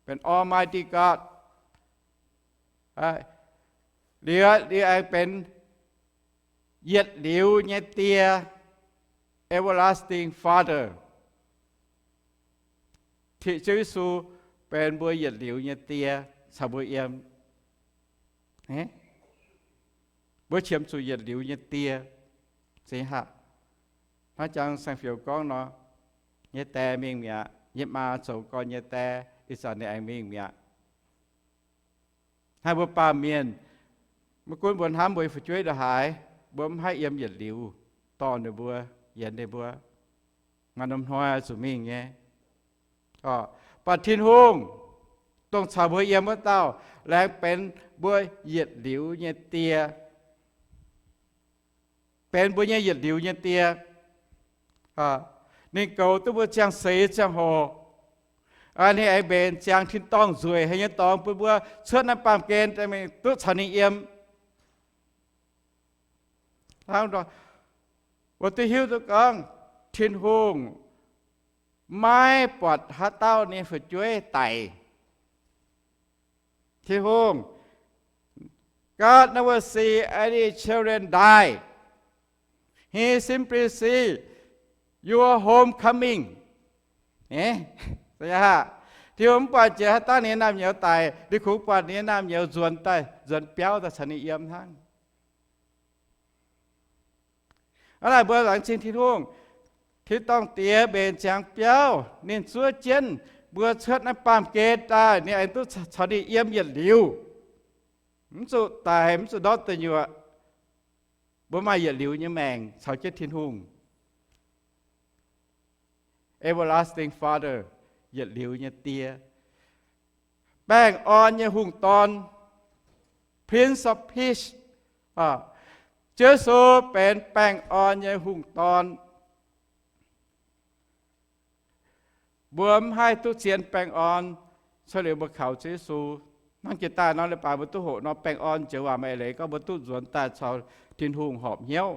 benx Almighty God. Liuz, ninh aengx benx yietc liuz nyei Die, Everlasting Father. Ziouv Yesu benx mbuo yietc liuz nyei Die, caux mbuo yiem. Mbuo qiemx zuqc yietc liuz nyei Die. Hnangv jangx saeng-fioux gorngv nor, nyei die mingh mi'aqv, nyei maa zoux gorn nyei die, ih zanc ninh aengx mingh mi'aqv. Hnangv mbuo baamh mienh, maiv gunv mbuo hnamv mbuo nyei fu'jueiv ndongc haaix, mbuo mv haih yiem yietc liuz dorh ninh mbuo, yienz ninh mbuo. Maaih norm hnoi zuqc mingh nyei. Mv baac Tin-Hungh, dongh caux mbuo yiem wuov dauh, laengz benx mbuo yietc liuz nyei Die. Benx mbuo nyei yietc liuz nyei Die. Ninh goux duqv mbuo ziangh seix ziangh hoc. Ninh aengx mbenc ziangx tin-dorngh nzueic haic nyei dorngx bun mbuo cuotv naaiv baamh gen mingh duqv caux ninh yiem. Mbuo duqv hiuv duqv gorngv Tin-Hungh maiv buatc haaix dauh ninh fu'jueiv daic. Tin-Hungh, God never see any children die. He simply see your homecoming. Tin-Hungh mv buatc jiex haaix dauh ninh nyei naamh nyouz daic, ninh kungx buatc ninh nyei naamh nyouz nzuonx daaih, nzuonx biauv daaih caux ninh yiem hnangv. Hnangv naaic mbuo laengz zingh Tin-Hungh, tin-dorngh Diex mbenc ziangx biauv, ninh zuov jienv mbuo cuotv naaiv baamh gen daaih, ninh aengx duqv caux ninh yiem yietc liuz. Mv zuqc daic, mv zuqc ndortv deic nyuoqc. Mbuo maaih yietc liuz nyei maengc caux jienv Tin-Hungh. Everlasting Father, yietc liuz nyei Die. Baengh orn nyei hungh dorn, Prince of Peace. Ziouv Yesu benx baengh orn nyei hungh dorn. Mbuo mv haih duqv zien baengh orn, cuotv liuz mbuo kaux Ziouv Yesu. Hnangv jiex daaih nor, leiz-baaix mbuo duqv hoqc nor, baengh orn joux waac maaih eix leiz gorngv mbuo duqv nzuonx daaih caux Tin-Hungh horpc hnyouv.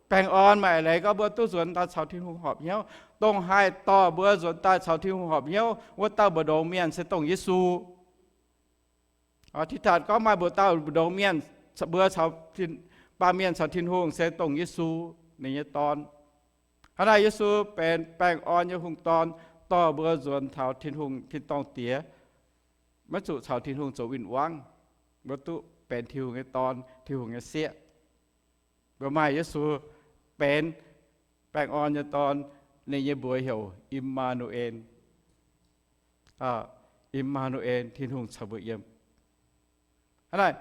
Baengh orn maaih eix leiz gorngv mbuo duqv nzuonx daaih caux Tin-Hungh horpc hnyouv. Dongh haih dorh mbuo nzuonx daaih caux Tin-Hungh horpc hnyouv wuov dauh mbu'ndongx mienh se dongh Yesu. Tin-Tat gorngv maaih mbuo dauh mbu'ndongx mienh, mbuo, baamh mienh caux Tin-Hungh se dongh Yesu, ninh nyei Dorn. Hnangv naaiv Yesu benx baengh orn nyei hungh dorn, dorh mbuo nzuonx taux Tin-Hungh, tin-dorngh Diex, maiv zuqc caux Tin-Hungh zoux win-wangv. Mbuo duqv benx Tin-Hungh nyei dorn, Tin-Hungh nyei sieqv. Mbuo maaih Yesu benx baengh orn nyei dorn, ninh nyei mbuox heuc I^maa^nu^en. I^maa^nu^en, Tin-Hungh caux mbuo yiem. Hnangv naaic,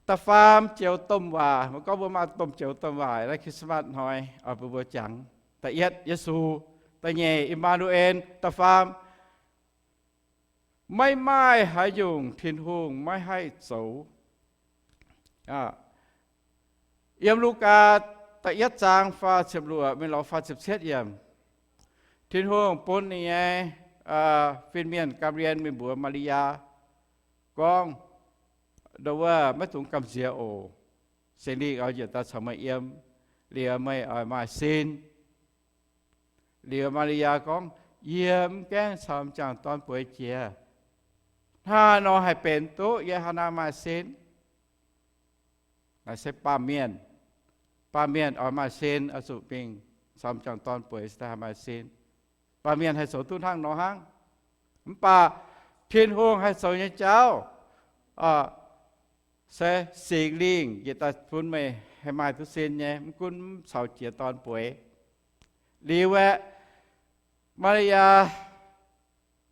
da'faam joux domh waac, mbuo gorngv mbuo maaih domh joux domh waac naaiv Christmas hnoi oix bun mbuo jangx. Da'yietv Yesu, da'nyeic I^maa^nu^en, da'faam maiv maaih haaix nyungc Tin-Hungh maiv haih zoux. Yiem Lugaa da'yietv zaang faah ziepc luoqc mingh lorz faah ziepc cietv yiemc, Tin-Hungh bun ninh nyei fin-mienh Gaa^mbi^en mingh mbuox Maa^li^yaa gorngv, ndo wuov, maiv dungx gamh nziex oc. Singx Lingh oix njiec daaih caux meih yiem, liuz meih oix maaih sin. Liuz Maa^li^yaa gorngv, yie mv gaengh caux m'jangc dorn bueix jiex. Hnangv haaix nor haih benx duqv yie hnangv naaiv maaih sin? Naaiv se baamh mienh. Baamh mienh oix maaih sin oix zuqc mingh caux m'jangc dorn bueix se daaih haih maaih sin. Baamh mienh haih zoux duqv hnangv nor hnangv. Mv baac Tin-Hungh haih zoux nyei jauv se Singx Lingh njiec daaih bun meih haih maaih duqv sin nyei, mv gunv mv caux jiex dorn bueix. Liuz aeqv, Maa^li^yaa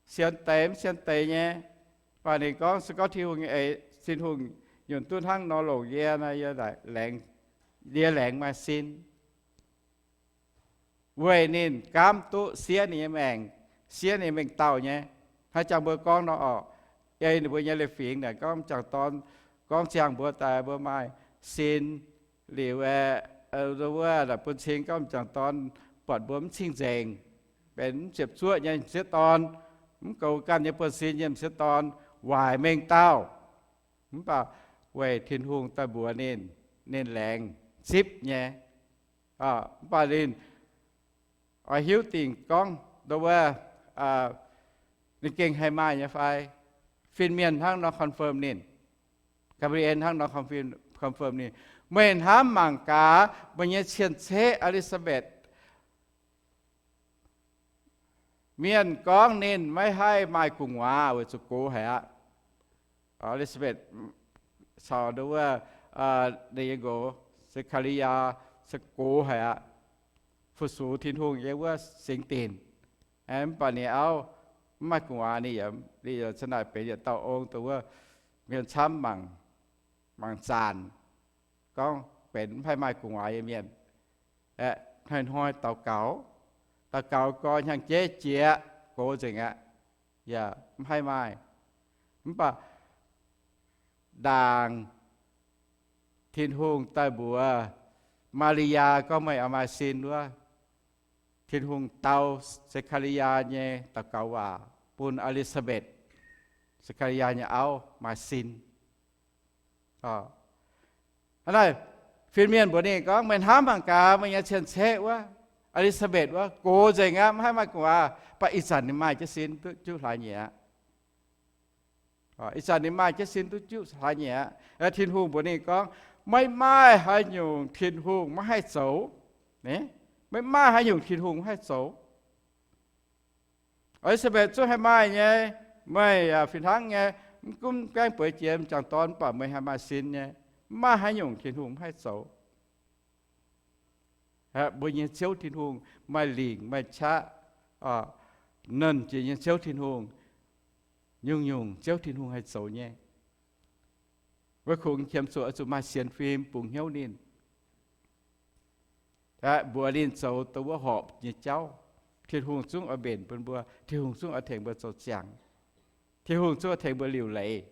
sienx deix mv sienx deix nyei, mv baac ninh gorngv, se gorngv Tin-Hungh nyei eix, Tin-Hungh nyunc duqv hnangv nor longc yie nor, yie laengz, yie laengz maaih sin. Weic ninh gaamv duqv siev ninh nyei maengc, siev ninh mengh dauh nyei. Hnangv jangx mbuo gorngv nor orqc, ei ninh mbuo nyei leiz-fingx naaic gorngv m'jangc dorn gorngv ziangh mbuo daaih mbuo maaih sin liuz aeqv, wuov bun cing gorngv m'jangc dorn buatc mbuo mv cing-nzengc, benx mv ziepc zuoqv nyei m'sieqv dorn, mv goux ganh nyei buonv-sin nyei m'sieqv dorn, waaic mengh dauh. Mv baac weic Tin-Hungh daaih mbuox ninh, ninh laengz zipv nyei. Mv baac ninh oix hiuv dingc gorngv ndo wuov, ninh gengh haih maaih nyei fai? Fin-mienh hnangv nor confirm ninh. Gaa^mbi^li^en hnangv nor confirm ninh, meih hnamv mangc gaax meih nyei cien-ceqv E^li^saa^mbetc. Mienh gorngv ninh maiv haih maaih gu'nguaaz weic zuqc gox haic aqv. E^li^saa^mbetc caux ndo wuov, ninh nyei nqox Se^kaa^li^yaa se gox haic aqv, fu-sux Tin-Hungh nyei wuov singx dinc. Mv baac ninh auv mv maaih gu'nguaaz, ninh yaac, ninh yaac cingx daaih benx yietc dauh ong dongh wuov mienh camv mangc, mangc zanc, gorngv benx mv haih maaih gu'nguaaz nyei mienh. Hnoi-hnoi daux gaux, daux gaux gau hnyangx-jeiv jiex, gox nzengc aqv. Yaac mv haih maaih. Mv baac ndaangc Tin-Hungh daaih mbuox Maa^li^yaa gorngv meih oix maaih sin wuov, Tin-Hungh dau Se^kaa^li^yaa nyei daux gaux waac bun E^li^saa^mbetc, Se^kaa^li^yaa nyei auv, maaih sin. Hnangv naaic, fin-mienh mbuox ninh gorngv, meih hnamv mangc gaax meih nyei cien-ceqv wuov, E^li^saa^mbetc wuov, gox nzengc aqv, mv haih maaih gu'nguaaz, mv baac ih zanc ninh maaih jienv sin duqv juqv hlaax nyieqc aqv. Ih zanc ninh maaih jienv sin duqv juqv hlaax nyieqc aqv. Tin-Hungh mbuox ninh gorngv, maiv maaih haaix nyungc Tin-Hungh maiv haih zoux. Maiv maaih haaix nyungc Tin-Hungh maiv haih zoux. E^li^saa^mbetc zungv haih maaih nyei, meih yaac fih hnangv nyei, mv gunv gaengh bueix jiex m'jangc dorn, mv baac meih haih maaih sin nyei. Mv maaih haaix nyungc Tin-Hungh maiv haih zoux. Mbuo nyei Ziouv Tin-Hungh maaih lingc maaih qaqv, nernh jiex nyei Ziouv Tin-Hungh. Nyungc-nyungc Ziouv Tin-Hungh haih zoux nyei. Mbuo kungx qiemx zuqc oix zuqc maaih sienx fim bungx hnyouv ninh. Mbuox ninh zoux dongh wuov horpc nyei jauv. Tin-Hungh zungv oix mbenc bun mbuo. Tin-Hungh zungv oix tengx mbuo zoux ziangx. Tin-Hungh zungv oix tengx mbuo liuc leiz.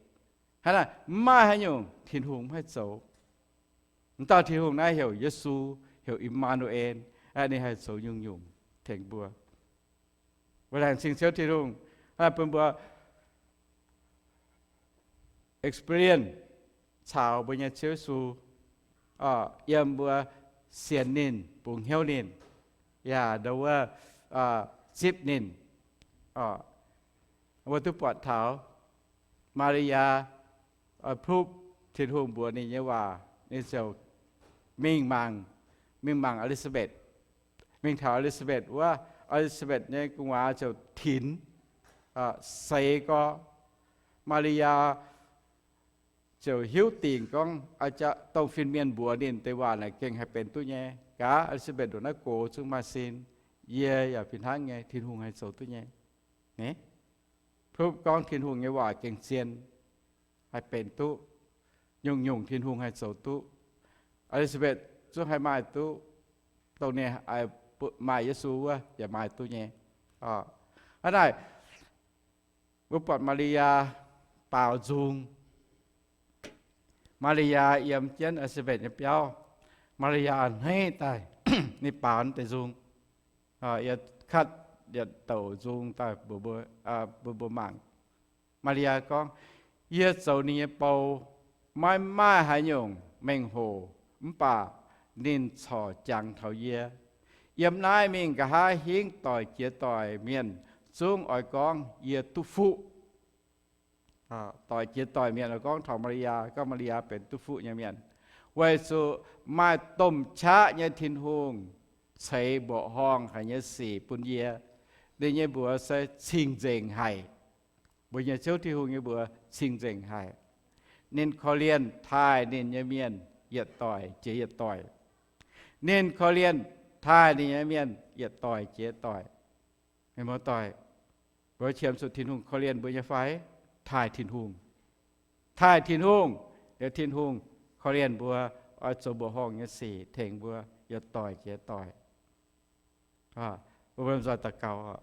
Hnangv naaic, mv maaih haaix nyungc Tin-Hungh mv haih zoux. M'dauh Tin-Hungh naaiv heuc Yesu, heuc I^maa^nu^en. Ninh haih zoux nyungc-nyungc tengx mbuo. Mbuo laengz zingh Ziouv Tin-Hungh, bun mbuo experience caux mbuo nyei Ziouv Yesu, yiem mbuo sienx ninh, bungx hnyouv ninh, yaac ndau wuov zipv ninh. Mbuo duqv buatc taux Maa^li^yaa prupv Tin-Hungh mbuox ninh nyei waac, ninh ziouc mingh mangc, mingh mangc E^li^saa^mbetc. Mingh taux E^li^saa^mbetc wuov, E^li^saa^mbetc nyei gu'nguaaz ziouc tinx, seix gorx. Maa^li^yaa ziouc hiuv dingc gorngv, dongh fin-mienh mbuox ninh deix waac naaic gengh haih benx duqv nyei. Gaax E^li^saa^mbetc ndongc naaiv gox zungv maaih sin, yie yaac fih hnangv nyei, Tin-Hungh haih zoux duqv nyei. Prupv gorngv Tin-Hungh nyei waac gengh zien, haih benx duqv. Nyungc-nyungc Tin-Hungh haih zoux duqv. E^li^saa^mbetc zungv haih maaih duqv. Dongh ninh maaih Yesu wuov yaac maaih duqv nyei. Hnangv naaic, mbuo buatc Maa^li^yaa baaux nzung. Maa^li^yaa yiem jienv E^li^saa^mbetc nyei biauv. Maa^li^yaa a'hneiv daaih, ninh baaux deix nzung, yie katv yietc douc nzung daaih bun mbuo mangc. Maa^li^yaa gorngv, Yie zoux ninh nyei bou, maiv maaih haaix nyungc mengh hoc, mv baac ninh corc jangx taux yie. Yiem naaiv mingh nqa'haav hingv doic jiex doic mienh zungv oix gorngv yie duqv fuqv. Doic jiex doic mienh oix gorngv taux Maa^li^yaa, gorngv Maa^li^yaa benx duqv fuqv nyei mienh, weic zuqc maaih domh qaqv nyei Tin-Hungh ceix mbuoqc horngh haic nyei sic bun yie. Ninh nyei mbuox se cing-nzengc haic. Mbuo nyei Ziouv Tin-Hungh nyei mbuox cing-nzengc haic. Ninh korv-lienh taaih ninh nyei mienh yietc doic jiex yietc doic. Ninh korv-lienh taaih ninh nyei mienh yietc doic jiex doic. Mienh muoz-doic, mbuo qiemx zuqc Tin-Hungh korv-lienh mbuo nyei fai? Taaih Tin-Hungh. Taaih Tin-Hungh, liuz Tin-Hungh korv-lienh mbuo, oix zoux mbuoqc horngh nyei sic tengx mbuo yietc doic jiex doic. Mbuo nzoih daux gaux.